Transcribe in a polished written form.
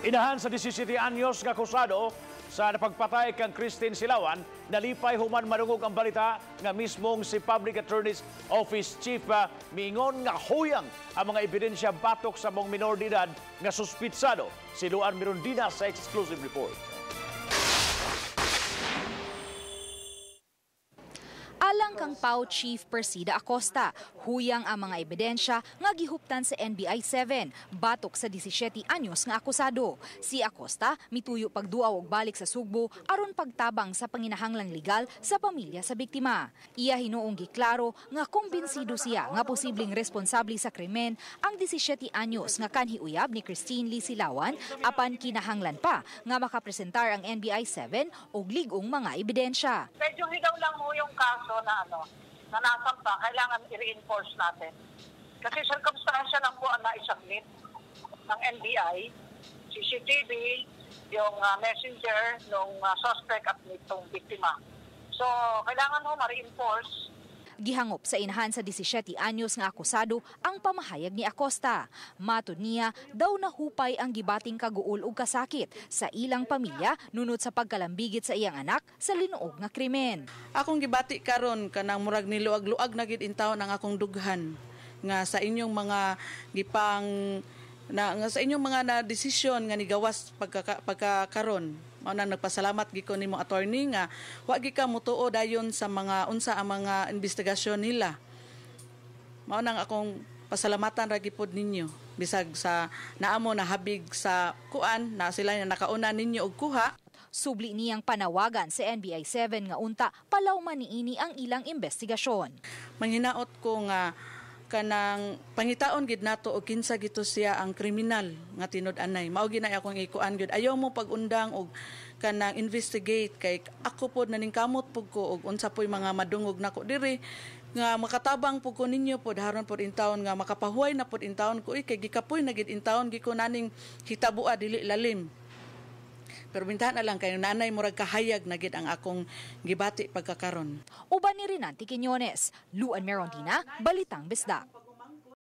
Inahan sa 17 anyos nga akusado sa napagpatay kang Christine Silawan, nalipay human madungog ang balita nga mismong si Public Attorney's Office Chief miingon nga huyang ang mga ebidensya batok sa mong minor de edad nga suspitsado. Si Luan Mirondina sa exclusive report. Alang kang PAO Chief Persida Acosta, huyang ang mga ebidensya nga gihuptan sa NBI 7 batok sa 17 anyos nga akusado. Si Acosta mituyo pagduaw og balik sa Sugbo aron pagtabang sa panginahanglang legal sa pamilya sa biktima. Iya hinuong giklaro nga kumbinsido siya nga posibleng responsable sa krimen ang 17 anyos nga kanhi uyab ni Christine Lee Silawan, apan kinahanglan pa nga makapresentar ang NBI 7 og lig-ong mga ebidensya. Medyo higaw lang ho yung kaso na ano, na nasampa, kailangan i-reinforce natin. Kasi circumstansya lang po ang naisubmit ng NBI, CCTV, yung messenger ng suspect at nitong biktima. So, kailangan ho ma-reinforce. Gihangop sa inahan sa 17 anyos nga akusado ang pamahayag ni Acosta. Matod niya, daw nahupay ang gibating kaguol ug kasakit sa ilang pamilya nunot sa pagkalambigit sa iyang anak sa linuog nga krimen. Akong gibati karon kanang murag niluag-luag na gid intawon ang akong dughan nga sa inyong mga gipang na nga sa inyong mga na desisyon nga nigawas pagkakaron. Mao nang nagpasalamat gid ko nimo, attorney, nga wa gid ka mutuo dayon sa mga unsa ang mga investigasyon nila. Mao nang akong pasalamatan ra gipod ninyo bisag sa naamo na habig sa kuan na sila na nakauna ninyo og kuha. Subli niyang panawagan sa NBI 7 nga unta palawman niini ang ilang investigasyon. Manghinaot ko nga kanang pangitaon gid nato og kinsa gito siya ang kriminal nga tinud-anay. Mao gyud na akong ikuan gyud. Ayaw mo pag-undang og kanang investigate kay ako pod naningkamot pud ko og unsa poy mga madungog nako diri nga makatabang pud ko ninyo pod haron pod intawon nga makapahuway na pod intawon ko kay gikapoy na gid intawon giko naning hitaboa dili lalim. Pero bintahan na lang kayo nanay murag kahayag na gid ang akong gibati pagkakaron. Uban ni Rinanti Quiñones, Luan Merondina, Balitang Bisdak.